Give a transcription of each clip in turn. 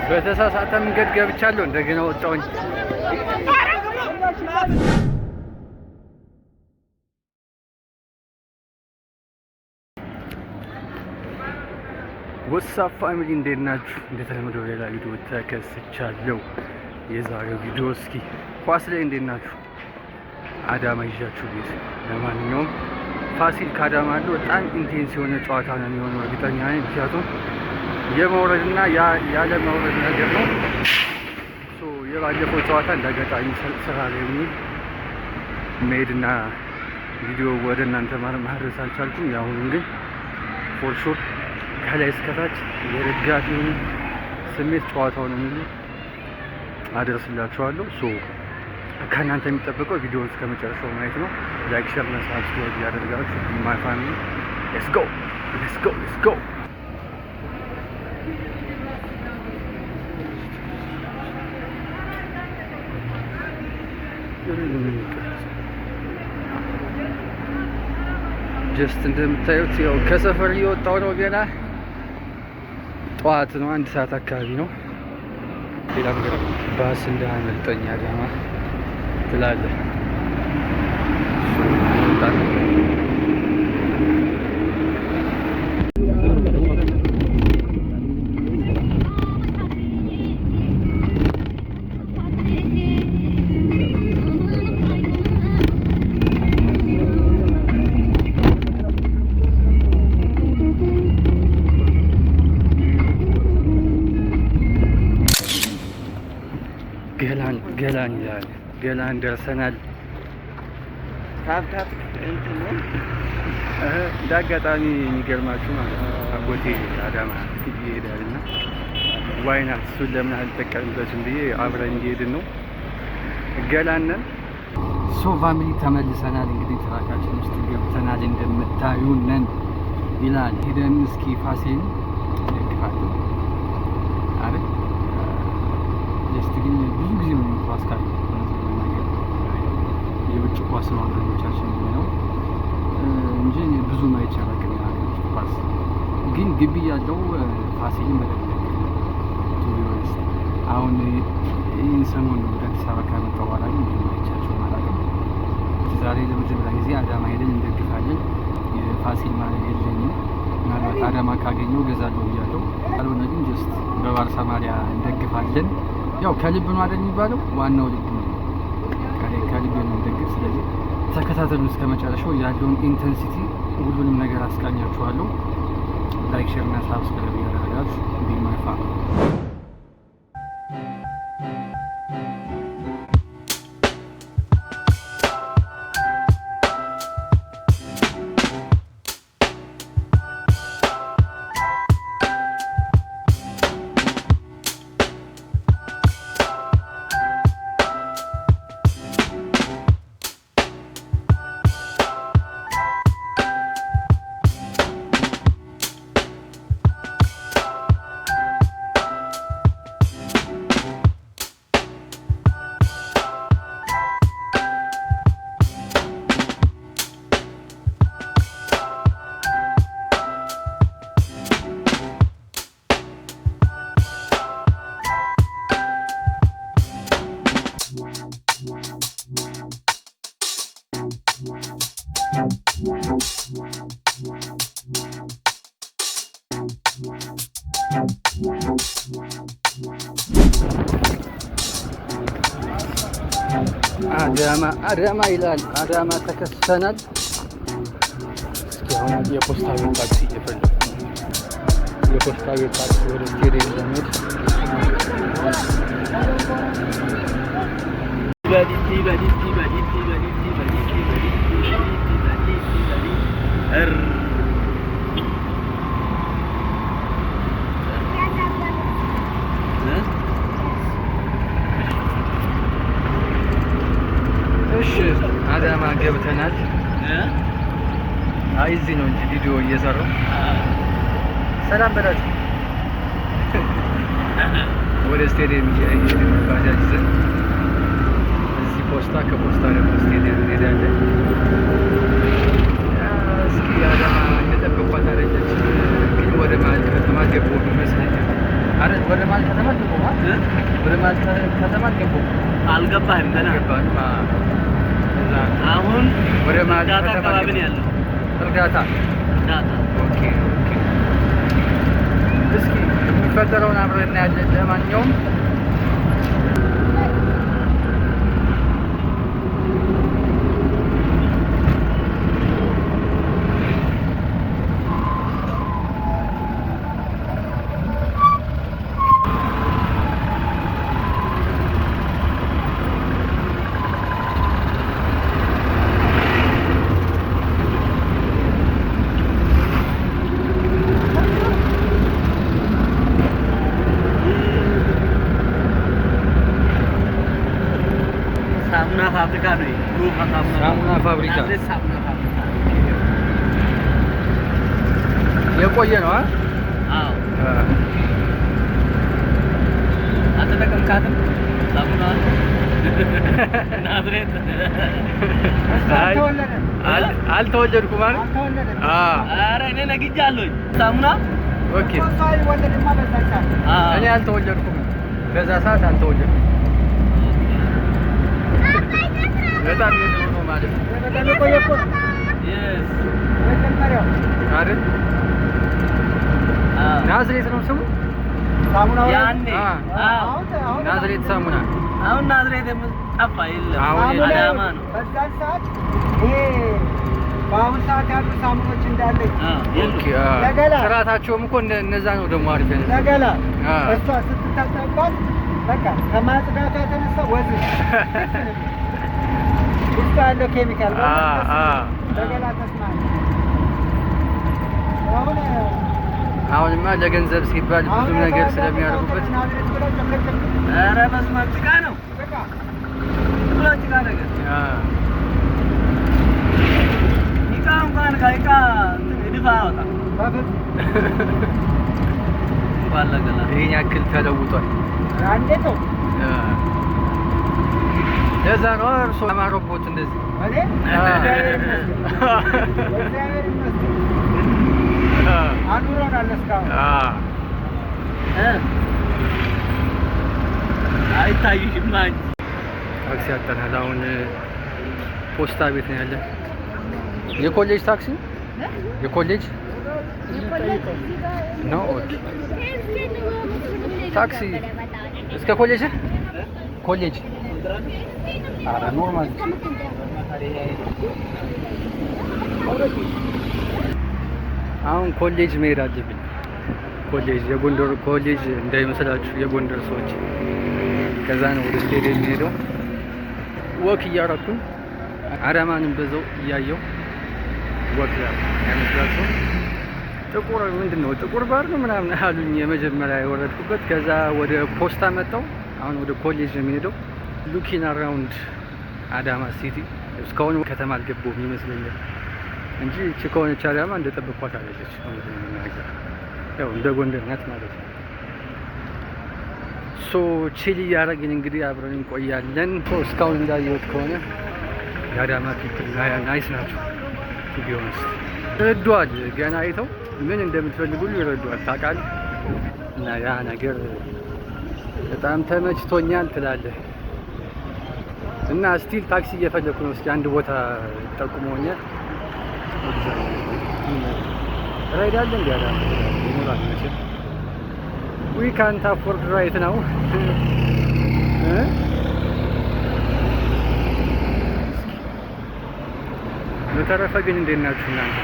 በተሳሳተ መንገድ ገብቻለሁ። እንደገና ወጣሁኝ። What's up family፣ እንዴት ናችሁ? እንደተለመደው ሌላ ቪዲዮ ተከስቻለሁ። የዛሬው ቪዲዮ እስኪ ኳስ ላይ እንዴት ናችሁ? አዳማ ይዣችሁ ቤት። ለማንኛውም ፋሲል ከአዳማ አለው። በጣም intense የሆነ ጨዋታ ነው የሚሆነው እርግጠኛ ነኝ። ምክንያቱም የመውረድና ያለ መውረድ ነገር ነው። So የባለፈው ጨዋታ እንዳጋጣሚ ስራ ላይ ሆኜ መሄድና ቪዲዮ ወደ እናንተ ማድረስ አልቻልኩም። የአሁኑን ግን for sure ከላይ እስከታች የደጋፊውን ስሜት ጨዋታውን ሙሉ አደርስላችኋለሁ። So ከእናንተ የሚጠበቀው ቪዲዮውን እስከ መጨረሻው ማየት ነው። Like፣ share እና subscribe እያደረጋችሁ my family, let's go, let's go, let's go። Just እንደምታዩት ያው ከሰፈር እየወጣሁ ነው። ገና ጠዋት ነው፣ 1 ሰዓት አካባቢ ነው። ሌላ ነገር ባስ እንዳያመልጠኝ አዳማ ትላለህ። ወጣን። ገላን ገላን ይላል። ገላን ደርሰናል። Tap tap እንትን ነው። እንደ አጋጣሚ የሚገርማችሁ ማለት ነው አጎቴ አዳማ ይሄዳል እና why not እሱን ለምን አልጠቀምበትም ብዬ አብረን እየሄድን ነው። ገላንን። So family፣ ተመልሰናል። እንግዲህ ትራካችን ውስጥ ገብተናል። እንደምታዩነን ይላል። ሄደን እስኪ ፋሲል ደግፋለሁ አይደል? Just ግን ብዙ ጊዜ ነው ኳስ ካለ እውነት ለመናገር የውጭ ኳስ ነው አብዛኞቻችን የምናየው እንጂ እኔ ብዙም አይቼ አላውቅም የሀገር ውስጥ ኳስ። ግን ግቢ ያለው ፋሲልን በደንብ ደግፍ ነበር። To be honest አሁን ይህን ሰሞን ነው ወደ አዲስ አበባ ከመጣሁ በኋላ ግን ብዙም አይቻቸውም አላውቅም። ዛሬ ለመጀመሪያ ጊዜ አዳማ ሄደን እንደግፋለን። የፋሲል ማሊያ የለኝም። ምናልባት አዳማ ካገኘው እገዛለሁ ብያለሁ። ካልሆነ ግን just በባርሳ ማሊያ እንደግፋለን። ያው ከልብ ነው አይደል የሚባለው፣ ዋናው ልብ ነው። ከልብ ነው እንደግፍ። ስለዚህ ተከታተሉ እስከ መጨረሻው። ያለውን intensity ሁሉንም ነገር አስቃኛችኋለሁ። Like፣ share እና subscribe እያደረጋችሁ be my family። አዳማ አዳማ ይላል። አዳማ ተከስተናል። እስኪ አሁን የፖስታ ቤት ታክሲ እየፈለኩ ነው። የፖስታ ቤት ታክሲ ወደ ስቴዲየም ለመሄድ። በዲቲ በዲቲ በዲቲ በዲቲ በዲቲ በዲቲ በዲቲ በዲቲ በዲቲ እር እ እሺ አዳማ ገብተናል። እ አይ እዚህ ነው እንጂ ቪዲዮ እየሰራሁ። ሰላም በላችሁ። ወደ ስቴዲየም እየሄድን ነው ባጃጅ ይዘን። ወደ መሀል ከተማ አልገባሁም። እ? ወደ መሀል ከተማ አልገባሁም። አልገባህም ገና። አልገባንም። እዛ ነው። አሁን ወደ መሀል እርዳታ ከተማ አካባቢ ነው ያለው። እርዳታ። እርዳታ። Okay። እስኪ የሚፈጠረውን አብረን እናያለን። ለማንኛውም ሳሙና ፋብሪካ ነው ይሄ። ሩፋ ሳሙና። ሳሙና ፋብሪካ። ናዝሬት ሳሙና ፋብሪካ። የቆየ ነው። አ አዎ። አልተጠቀምካትም? ሳሙና ናዝሬት። አይ፣ አልተወለድኩም አይደል? ኧረ እኔ ነግጃለሁኝ። ሳሙና። Okay። አዎ። እኔ አልተወለድኩም፣ በዛ ሰዓት አልተወለድኩም። በጣም የድሮ ነው ማለት ነው። Yes. አይደል? አዎ። ናዝሬት ነው ስሙ። ያኔ አዎ። ናዝሬት ሳሙና። አሁን ናዝሬት ጠፋ፣ የለም። አሁን የለም። አዳማ ነው። በዛን ሰዓት ይሄ በአሁን ሰዓት ያሉ ሳሙኖች እንዳለ አዎ፣ የሉም። Okay። ለገላ። ጥራታቸውም እኮ እነዛ ነው ደግሞ አሪፍ የነበረው። ለገላ እሷ ስትታጠብባት በቃ ከማጽዳቷ የተነሳ ወዝ ውስጡ ያለው ኬሚካል ለገላ ተስማሚ አሁን አሁንማ ለገንዘብ ሲባል ብዙ አሁን ነገር ስለሚያደርጉበት። ናዝሬት ብለው ጨምለጭ። ኧረ በስመ አብ፣ ጭቃ ነው። በቃ። ብሎ ጭቃ ነገር። እቃ እንኳን ከእቃ እንትን እድፍ አያወጣም። በፍጹም። እንኳን ለገላ። ይሄን ያክል ተለውጧል። አንዴ ተው። ለዛ ነው እርሶ አማሮቦት እንደዚህ። እኔ እግዚአብሔር ይመስገን፣ እግዚአብሔር ይመስገን አኑሮናል እስካሁን። እ? አይታይሽም አንቺ። ታክሲ ያጠናል። አሁን ፖስታ ቤት ነው ያለን። የኮሌጅ ታክሲ፣ የኮሌጅ ነው። Okay፣ ታክሲ እስከ ኮሌጅ፣ ኮሌጅ። ኧረ normal። አሁን ኮሌጅ መሄድ አለብኝ። ኮሌጅ፣ የጎንደር ኮሌጅ እንዳይመስላችሁ የጎንደር ሰዎች። ከዛ ነው ወደ ስቴዲየም የሚሄደው። Walk እያረኩኝ አዳማንም በዛው እያየው walk አይመስላችሁም? ጥቁር ምንድን ነው፣ ጥቁር ባር ነው ምናምን አሉኝ የመጀመሪያ የወረድኩበት። ከዛ ወደ ፖስታ መጣው። አሁን ወደ ኮሌጅ ነው የሚሄደው። Looking around አዳማ city፣ እስካሁን ከተማ አልገባሁም ይመስለኛል እንጂ እቺ ከሆነች አዳማ እንደጠበቅኳት አይደለች። እውነት ለመናገር ያው እንደ ጎንደር ናት ማለት ነው። So chill እያደረግን እንግዲህ አብረን እንቆያለን። So እስካሁን እንዳየሁት ከሆነ የአዳማ people nice ናቸው። To be honest ይረዱሃል። ገና አይተው ምን እንደምትፈልጉ ሁሉ ይረዱሃል። ታውቃለህ። እና ያ ነገር በጣም ተመችቶኛል ትላለህ። እና still ታክሲ እየፈለኩ ነው። እስኪ አንድ ቦታ ጠቁመውኛል። ራይድ አለ እንዲ አዳማ ይኖራል መቼም። ዊ ካንት አፎርድ ራይት ነው እ? በተረፈ ግን እንዴት ናችሁ እናንተ?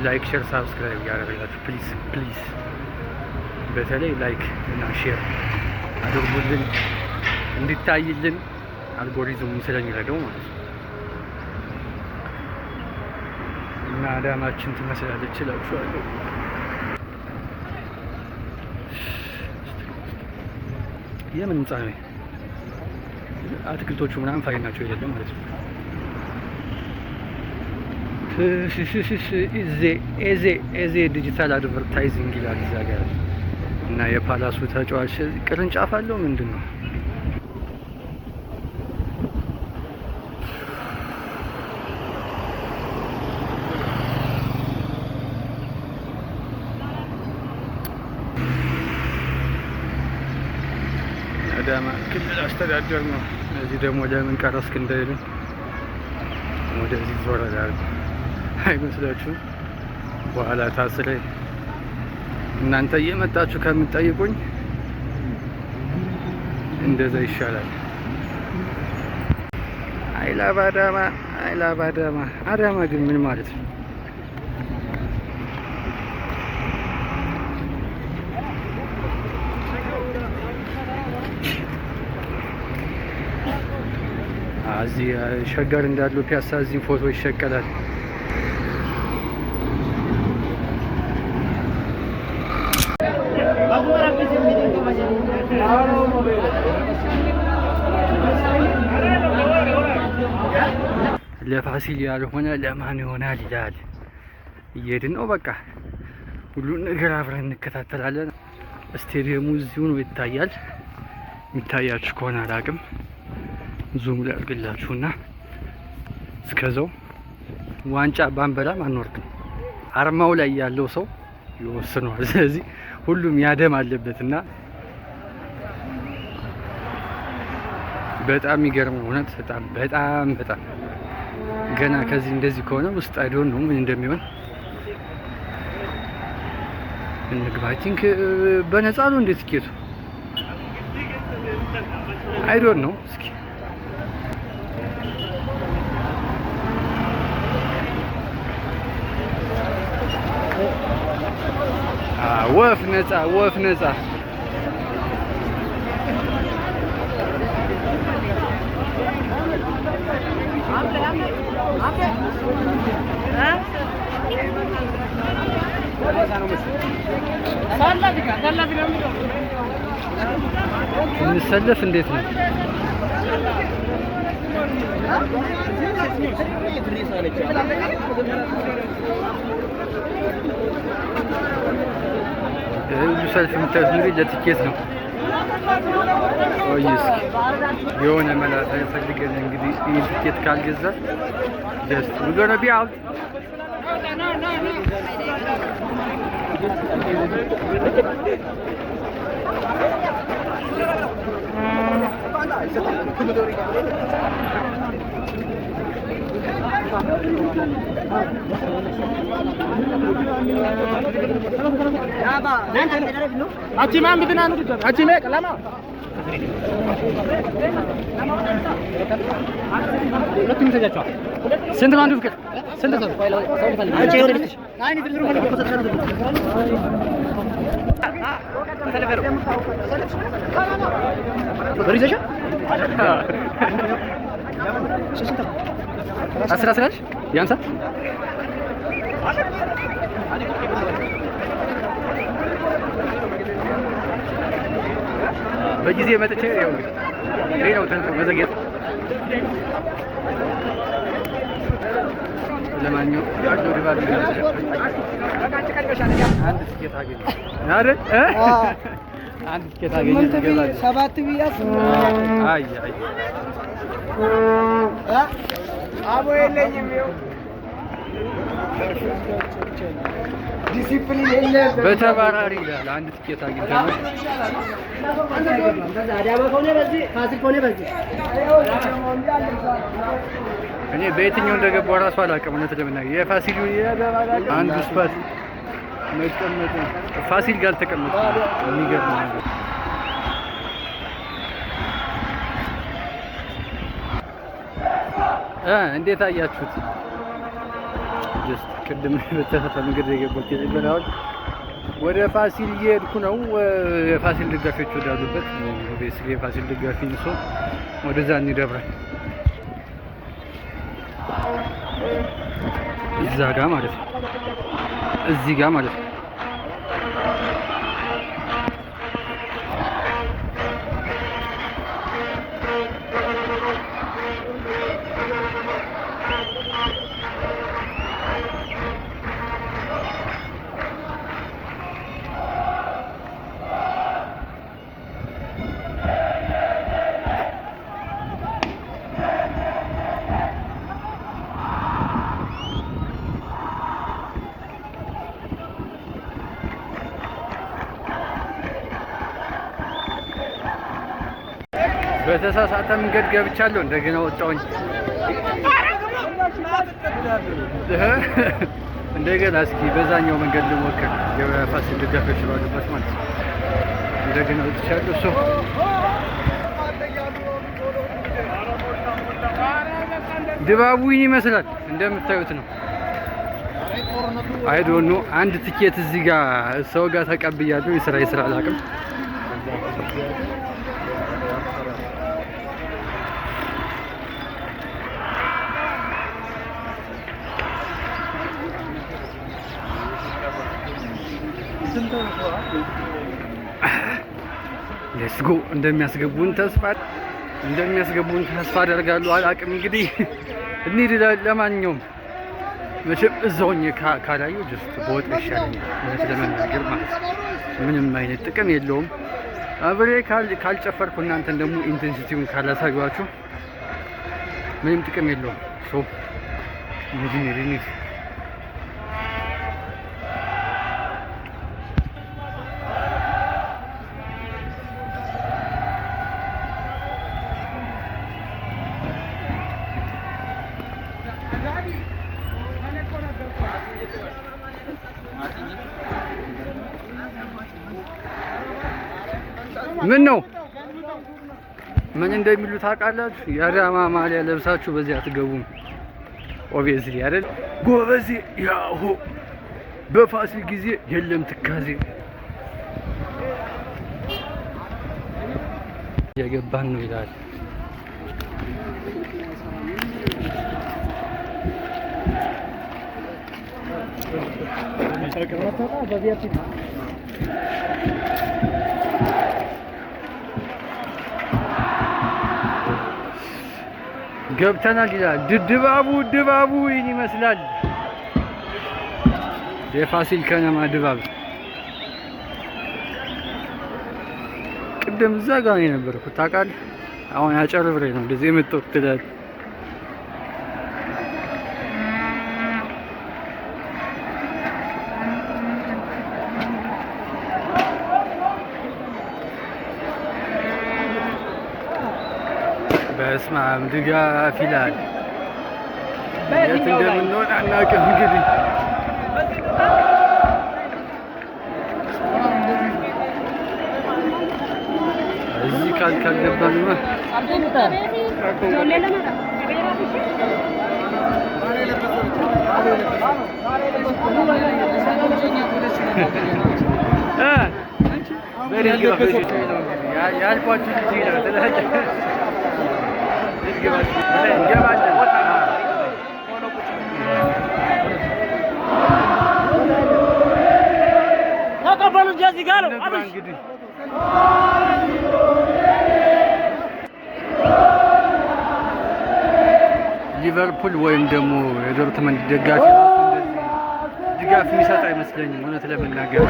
Like፣ share፣ subscribe እያደረጋችሁ please please፣ በተለይ like እና share አድርጉልን እንዲታይልን አልጎሪዝሙን ስለሚረዳው ማለት ነው። እና አዳማችን ትመስላለች እላችኋለሁ። የምን ህንጻ ነው? አትክልቶቹ ምናምን fine ናቸው የሌለም ማለት ነው። ኢዜ ኤዜ ኤዜ digital advertising ይላል እዛ ጋር። እና የፓላሱ ተጫዋች ቅርንጫፍ አለው ምንድን ነው? የአዳማ ክልል አስተዳደር ነው። እዚህ ደግሞ ለምን ቀረስክ እንዳይሉኝ ወደዚህ ዞር እላለሁ። አይመስላችሁም? በኋላ ታስሬ እናንተ እየመጣችሁ ከምትጠይቁኝ እንደዛ ይሻላል። I love አዳማ፣ I love አዳማ። አዳማ ግን ምን ማለት ነው? እዚህ ሸገር እንዳለው ፒያሳ እዚህ ፎቶ ይሸቀላል። ለፋሲል ያልሆነ ለማን ይሆናል ይላል። እየሄድን ነው። በቃ ሁሉን ነገር አብረን እንከታተላለን። ስቴዲየሙ እዚሁ ነው ይታያል። የሚታያችሁ ከሆነ አላቅም፣ zoom ላድርግላችሁና እስከዛው ዋንጫ ባንበላም አንወርድም። አርማው ላይ ያለው ሰው ይወስነዋል። ስለዚህ ሁሉም ያደም አለበት እና በጣም የሚገርም እውነት፣ በጣም በጣም በጣም ገና ከዚህ እንደዚህ ከሆነ ውስጥ I don't know ምን እንደሚሆን። እንግባ። I think በነፃ ነው እንዴ ትኬቱ? I don't know። እስኪ ወፍ ነፃ፣ ወፍ ነፃ። እንሰለፍ እንዴት ነው? ይህ ሁሉ ሰልፍ የምታዩት እንግዲህ ለትኬት ነው። ቆይ እስኪ የሆነ መላ ፈልገን እንግዲህ ይህን ትኬት ካልገዛ just we gonna be out። ስንት ነው አንዱ ፍቅር? ስንት ነው? 10 10 አልሽ? የ50። በጊዜ መጥቼ ያው እንግዲህ ሌላው ተንቶ መዘግየት። ለማንኛውም ያለው ድባብ ይመስላል። አንድ ትኬት አገኘ አይደል? አንድ ትኬት አገኘ። እንገባለን። 7 ብያ 8። አይ አይ። አቦ የለኝም። ይኸው ዲሲፕሊን የለም። በተባራሪ ይላል። አንድ ትኬት አግኝተናል። አዳማ ከሆነ በዚህ፣ ፋሲል ከሆነ በዚህ። እኔ በየትኛው እንደገባው እራሱ አላውቅም። እውነት ለመናገር የፋሲሉ አንዱ spot መቀመጥ ፋሲል ጋር አልተቀመጥኩም። የሚገርም ነገር እንዴት አያችሁት? Just ቅድም በተሳሳተ መንገድ የገባሁት የነበር፣ አሁን ወደ ፋሲል እየሄድኩ ነው። የፋሲል ደጋፊዎች ወዳሉበት፣ obviously የፋሲል ደጋፊ ሰው ወደዛ እንሄዳለን። እዛ ጋ ማለት ነው። እዚህ ጋ ማለት ነው። በተሳሳተ መንገድ ገብቻለሁ። እንደገና ወጣሁኝ። እንደገና እስኪ በዛኛው መንገድ ልሞክር። የፋሲል ደጋፊዎች ባሉበት ማለት ነው። እንደገና ወጥቻለሁ። So ድባቡ ይህን ይመስላል፣ እንደምታዩት ነው። I don't know፣ አንድ ትኬት እዚህ ጋር ሰው ጋር ተቀብያለሁ። የስራ የስራ አላውቅም። Let's go። እንደሚያስገቡን ተስፋ አደርጋለሁ። አላውቅም እንግዲህ፣ እንሂድ። ለማንኛውም መቼም እዛው ሆኜ ካላየሁ just በወጣ ይሻለኛል፣ እውነት ለመናገር ማለት ነው። ምንም አይነት ጥቅም የለውም። አብሬ ካልጨፈርኩ፣ እናንተን ደግሞ intensity ውን ካላሳዩአችሁ ምንም ጥቅም የለውም። So እንሂድ፣ እንሂድ፣ እንሂድ። ምን ነው፣ ምን እንደሚሉ ታውቃላችሁ? የአዳማ ማሊያ ለብሳችሁ በዚህ አትገቡም። Obviously አይደል? ጎበዜ ያሆ፣ በፋሲል ጊዜ የለም ትካዜ። የገባን ነው ይላል። ገብተናል ይላል። ድባቡ ይህን ይመስላል። የፋሲል ከነማ ድባብ። ቅድም እዛ ጋር ነው የነበርኩት ታውቃለህ። አሁን አጨርብሬ ነው እንደዚህ የመጣሁት ትላለህ። በስመ አብ፣ ድጋፍ ይላል። የት እንደምንሆን አናውቅም እንግዲህ። እዚህ ካልገባንማ። ያልኳችሁ ልጅ ነው ትላለህ። እንገባለን። ተቀበሉ እዚህ ጋር ነው። እንግባ እንግዲህ። ሊቨርፑል ወይም ደግሞ የዶርትመንድ ደጋፊ ራሱ እንደዚህ ድጋፍ የሚሰጥ አይመስለኝም፣ እውነት ለመናገር።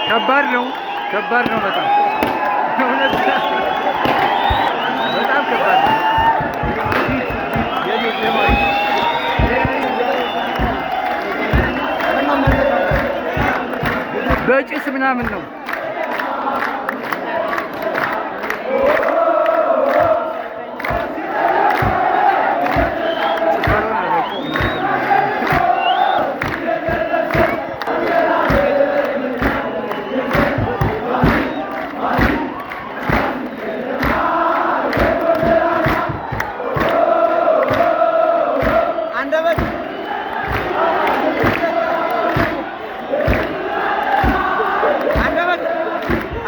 ከባድ ነው፣ ከባድ ነው በጣም፣ እውነት በጣም ከባድ ነው። በጭስ ምናምን ነው። ጭፈራውን አላውቀውም። አንደበት፣ አንደበት፣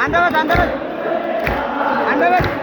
አንደበት፣ አንደበት፣ አንደበት።